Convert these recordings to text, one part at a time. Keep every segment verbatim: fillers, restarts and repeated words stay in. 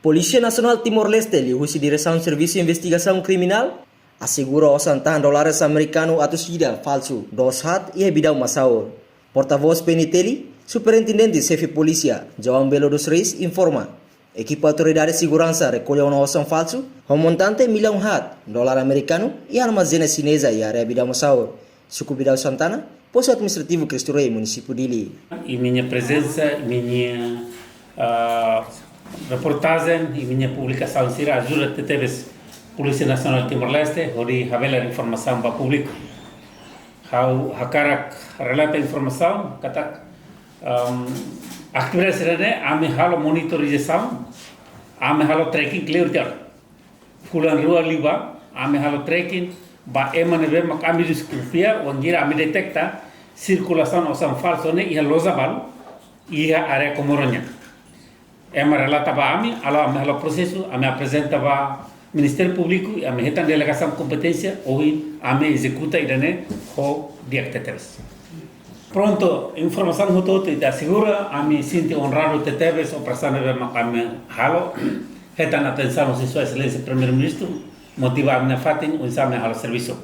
Polísia Nasionál Timor-Leste, liuhusi Diresaun Servisu Investigasaun Kriminál, asegura osan tahan dólares amerikanu atus ida falsu, doos haat iha Bidau Masaur. Portavós P N T L, Superintendente Xefe Polísia, João Belo dos Reis, informa, ekipa autoridade seguransa rekolla ona osan falsu ho montante millaun haat dólar amerikanu iha armazén xineza iha área Bidau Masaur, suku Bidau Santana, postu administrativu Cristo Rei, munisípiu Dili. Imi-nia prezensa, imi-nia, ah, reportajen, imi-nia publikasaun sira ajuda tebetebes Polísia Nasionál Timor-Leste hodi habelar informasaun ba públiku. Ha'u hakarak relata informasaun katak, em, atividade sira-ne'e ami halo monitorizasaun, ami halo tracking kleur tiha. Fulan rua liubá, ami halo tracking ba ema ne'ebé mak ami deskonfia, wainhira ami deteta sirkulasaun osan falsu ne'e iha loja balu, iha área Comoro nian. Ema relata ba ami, halo ami halo prosesu, ami aprezenta ba Ministériu Públiku, ami hetan delegasaun kompeténsia, ohin ami ezekuta ida-ne'e ho di'ak tebetebes. Prontu, informasaun hotu-hotu ita asegura, ami sente onradu tebetebes operasaun ne'ebé mak ami halo, hetan atensaun husi Sua Exelénsia Primeiru-Ministru, motiva ami nafatin, oinsá ami halo servisu.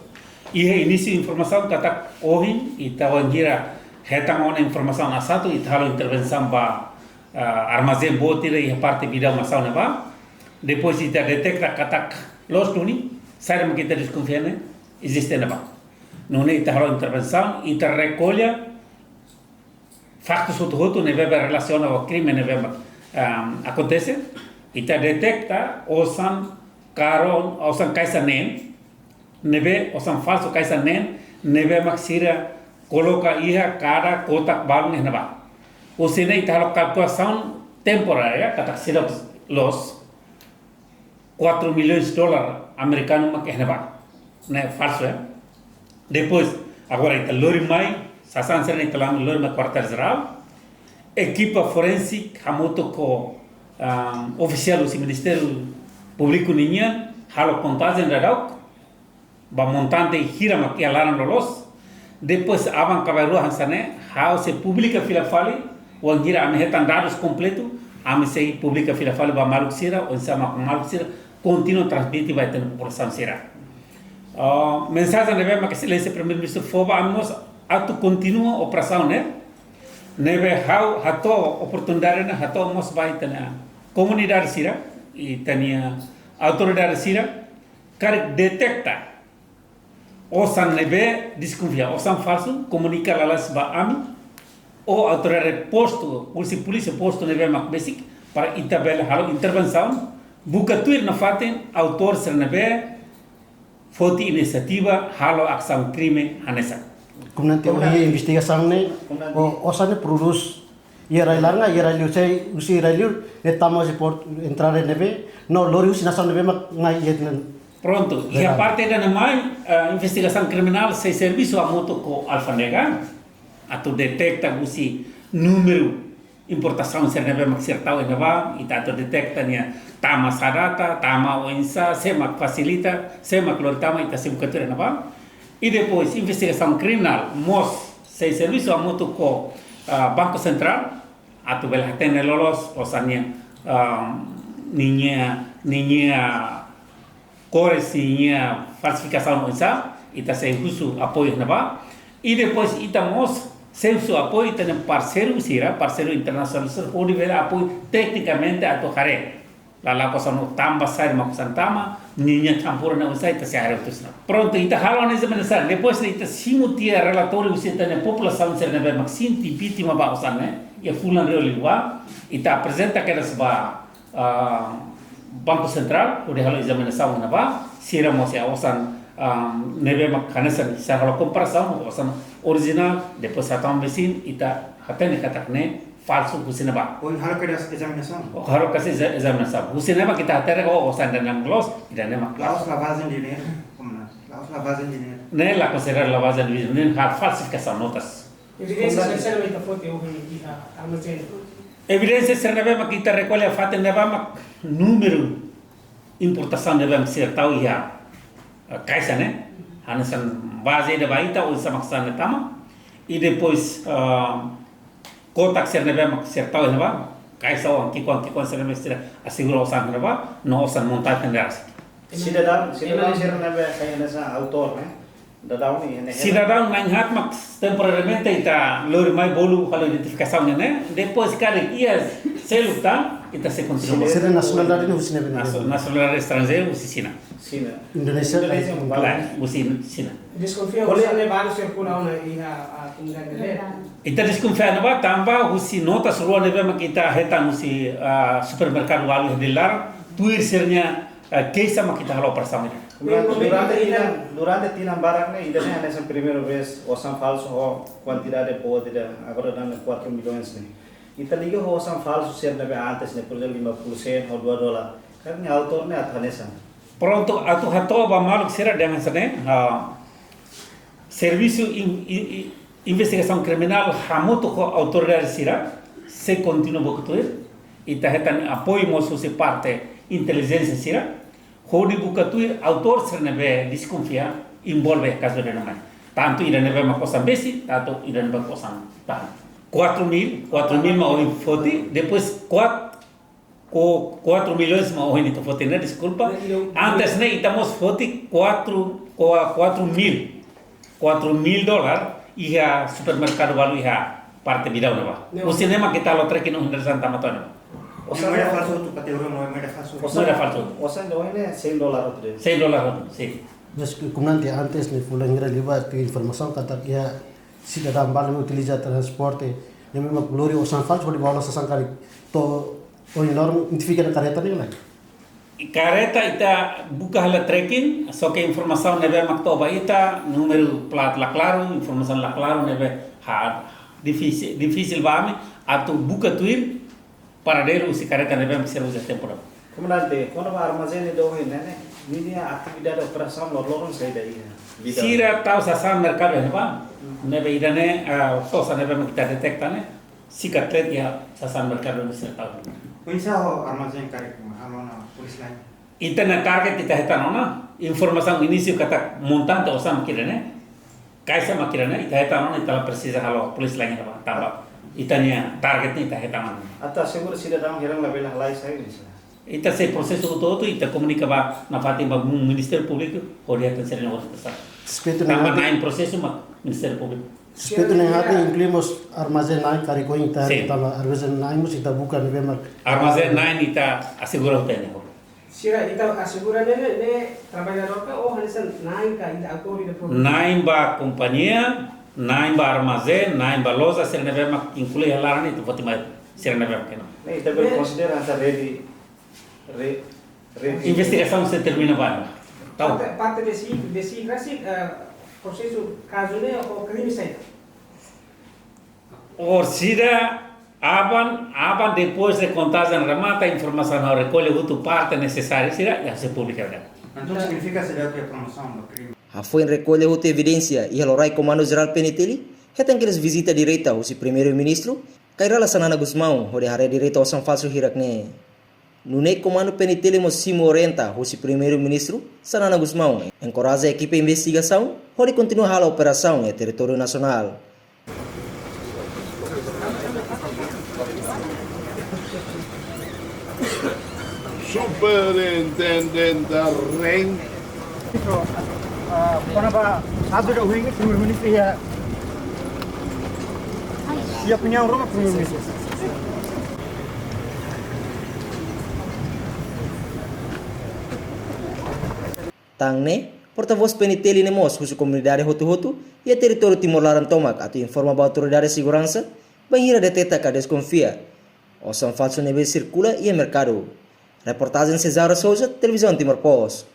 Iha inísiu informasaun katak ohin, ita wainhira hetan ona informasaun asatu, ita halo intervensaun ba, ah, armazén boot ida iha parte Bidau Masaur ne'ebá. Depois ita deteta katak loos duni, saida mak ita deskonfia ne'e eziste ne'ebá. Nune'e ita halo intervensaun, ita rekolla faktus hotu-hotu ne'ebé relasiona ho krime ne'ebé, em, akontese. Ita deteta osan karón, osan kaixa neen, ne'ebé osan falsu kaixa neen, ne'ebé mak sira koloka iha kada kotak balun iha ne'ebá. Husi ne'e ita halo kalkulasaun temporária, katak seidauk loos, quatro milhões dólar amerikanu mak iha ne'ebá. Ne'e falsu, eh? Depois, agora ita lori mai, sasán sira-ne'e ita lama lori mai Kuartél Jerál. Ekipa forensik hamutuk ho, ah, ofisiál husi Ministériu Públiku ninian, halo kontajen daudauk ba montante hira mak iha laran loloos. Depois aban ka bainrua hanesan ne'e, ha'u sei publika fila fali, wainhira ami hetan dadus kompletu, ami sei publika fila fali ba maluk sira, oinsá mak maluk sira kontinua transmite ba ita-nia populasaun sira. Ah, mensajen ne'ebé mak Exelénsia Primeiru-Ministru fó ba ami mós atu kontinua operasaun ne'e, ne'ebé ha'u hato'o oportunidade ne'e hato'o mós ba ita-nia komunidade sira, ita-nia autoridade sira, karik deteta osan ne'ebé deskonfia, osan falsu, komunika lalais ba ami, ou autoridade postu, polísia, polísia postu ne'ebé mak besik, para ita bele halo intervensaun, buka tuir nafatin autór sira ne'ebé foti inisiativa halo asaun krime hanesan. Komandante, Komandante, ohin investigasaun ne'e, Komandante, o, osan ne'e prodús iha rai-laran ka iha rai-liur, se husi rai-liur ne'e tama husi portu, entrada ne'ebé, no lori husi nasaun ne'ebé mak mai iha ne'e. Prontu, iha, legal, parte ida-ne'e mai, eh, investigasaun kriminál sei servisu hamutuk ho alfándega atu deteta husi númeru importasaun sira ne'ebé mak sira tau iha ne'ebá, ita atu deteta nia tama sá data, tama oinsá, sé mak fasilita, sé mak lori tama, ita sei buka tuir iha ne'ebá. I depois investigasaun kriminál mós sei servisu hamutuk ho, ah, Banku Sentrál, atu bele hatene loloos osan ne'e, ah, ninia, ninia kores ninia falsifikasaun oinsá, ita sei husu apoiu ne'ebá. I depois ita mós sei husu apoiu ita-nia parseiru sira, parseiru internasionál sira, hodi bele apoiu teknikamente atu haree lala'ok osan ne'e tama saida mak osan tama, ninia campur ne'e oinsá, ita sei haree hotu sira. Prontu, ita halo ona ezame ne'e sá. Depois ita simu tiha relatóriu husi ita-nia populasaun sira ne'ebé mak sente vítima ba osan ne'e iha fulan rua liubá, ita aprezenta kedas ba, ah, Banku Sentrál, hodi halo ezame ne'e sá, ne'ebá sira mós iha osan, ah, ne'ebé mak hanesan, sira halo komparasaun ho osan orijinál, depois hatama ba mesin, ita hatene katak ne'e falsu husi ne'ebá. Ohin halo kedas ezame ne'e sá? Halo kedas eza-, ezame ne'e sá. Husi ne'ebá ita hatene katak osan ida-ne'e loos, ida-ne'e mak. La'ós lavajen dineiru, komandante. La'ós lavajen dineiru. Ne'e la konsidera lavajen dineiru, ne'e halo falsifikasaun notas. Evidénsia, komandante, sira ne'ebé ita foti ohin iha armazén. Evidénsia sira ne'ebé mak ita rekolla fatin ne'ebá mak númeru importasaun ne'ebé mak sira tau iha, eh, kaixa ne'e. Hanesan baze ida ba ita oinsá mak osan ne'e tama. I depois, ah, kotak sira ne'ebé mak sira tau iha ne'ebá. Kaixa oan ki'ikoan ki'ikoan sira ne'ebé sira asegura osan ne'ebá, no osan montajen ne'e rasik. Sidadaun, sidadaun sira ne'ebé sai hanesan autór, ne'e? Dadaun ne'e, ne'e. Sidadaun na'in-haat mak temporariamente ita lori mai bolu halo identifikasaun ne'e, ne'e. Depois karik iha seluk tan, ita sei kontinua. Sira nasionalidade ne'e husi ne'ebé? Naso-, nasionalidade estranjeiru husi Xina. Xina. Indonézia. Indonézia, kan? Lae, husi Xina. Deskonfia, kolega, osan ne'e balu sirkula ona iha, ah, komunidade ne'e? Ita deskonfia ne'ebá tanba husi notas rua ne'ebé mak ita hetan husi, ah, supermerkadu balu iha Dili laran, tuir sira-nia, ah, keixa mak ita halo operasaun ida. Durante, durante tinan, durante tinan barak ne'e, ida-ne'e hanesan primeira vez osan falsu ho kuantidade boot ida, agora daudaun quatro milhões ne'e. Ita liga ho osan falsu sira ne'ebé antes ne'e, por ezemplu, lima puluh sen ho dua dolar. Karik nia autór ne'e atu hanesan? Prontu, atu hato'o ba maluk sira dehan hanesan ne'e, ah, servisu in-, in-, in-, investigasaun kriminál hamutuk ho autoridade sira sei kontinua buka tuir. Ita hetan apoiu mós husi parte intelijénsia sira hodi buka tuir autór sira ne'ebé deskonfia envolve kazu ida-ne'e mai. Tantu ida ne'ebé mak osan besi, tantu ida ne'ebé mak osan tahan. Quatro mil, quatro mil mak ohin foti, depois quat-, ko-, quatro milhões mak ohin ita foti ne'e, deskulpa. Antes ne'e ita mós foti quatro, ko-, quatro mil, quatro mil dólar iha supermerkadu balu iha parte Bidau ne'ebá. Husi ne'e mak ita halo tracking ohin dadeer-saan tama to'o ne'ebá. Osan moeda falsu hotu, kategoria moeda falsu hotu. Moeda falsu hotu. Osan ida ohin ne'e cem dólar hotu de'it. Cem dólar hotu, sin. Mas ke-, komandante, antes ne'e fulan hira liubá tuir informasaun katak iha sidadaun balu ne'ebé utiliza transporte, ne'ebé mak lori osan falsu hodi bá hola sasán karik. To'o ohin loron identifika ona karreta ne'e ka lae? Karreta ita buka halo tracking, só ke informasaun ne'ebé mak to'o ba ita, númeru plat la klaru, informasaun la klaru ne'ebé ha difisil, difisil ba ami atu buka tuir paradeiru husi karreta ne'ebé mak sira uza tempu ne'ebá. Komandante, kona-ba armazén ida ohin ne'e, ninia atividade operasaun loroloron saida iha? Sira tau sasán merkadu ne'ebá, ne'ebé ida-ne'e, ah, sosa ne'ebé mak ita deteta ne'e, sikatlet iha sasán merkadu ne'ebé sira tau. Oinsá ho armazén karik mak halo ona polísia lain? Ita-nia target ita hetan ona, informasaun inísiu katak montante osan mak ida-ne'e, kaixa mak ida-ne'e, ita hetan ona, ita la presiza halo polísia lain ne'ebá, tanba ita-nia target ne'e ita hetan ona. Atu asegura sidadaun hira labele halai sai, misalnya. Ita sei prosesa hotu-hotu, ita komunika ba nafatin ba Ministériu Públiku, hodi hetan sira-nia orientasaun. Suspeita tanba ne'e na'in prosesu mak Ministériu Públiku. Suspeita ne'e hati inklui mós armazén na'in karik ohin ita, sin, tanba armazén na'in mós ita buka ne'ebé mak. Armazén na'in ita asegura hotu ne'e. Sira ita asegura ne'e, ne'e, ne'e traballadór ka ou hanesan na'in ka ita autór ida prontu? Na'in ba kompañia, na'in ba armazén, na'in ba loja, sira ne'ebé mak inklui iha laran ne'e ita foti mai sira ne'ebé mak kena. Ne'e ita bele konsidera hanesan rede, re-, rede. Investigasaun sei termina ba ne'e. Tau. Parte, parte desi, desi rasik, eh, prosesu kazu ne'e ho krime saida? Orsida, aban, aban depois de kontajen remata, informasaun ha'u rekolla hotu parte nesesáriu sira, ya sei publika ona. Entaun signifika seidauk iha promosaun ba krime? Hafoin rekolla hotu evidénsia iha loraik Komandu Jerál P N T L, hetan kedas vizita direta husi Primeiru-Ministru, Kay Rala Xanana Gusmão, hodi haree direta osan falsu hirak ne'e. Nune'e Komandu P N T L mós simu orienta husi Primeiru-Ministru, Xanana Gusmão, enkoraja ekipa investigasaun, hodi kontinua halo operasaun iha territóriu nasionál. Superintendente Reng. Ah, kona-ba kazu ida ohin, Primeiru-Ministru iha, iha opiniaun ruma Primeiru-Ministru. Tan ne'e, portavós P N T L ne'e mós husu komunidade hotu-hotu iha territóriu Timor laran tomak atu informa ba autoridade seguransa bainhira deteta ka deskonfia osan falsu ne'ebé sirkula iha merkadu. Reportajen Cesar Souza, Televizaun Timor Post.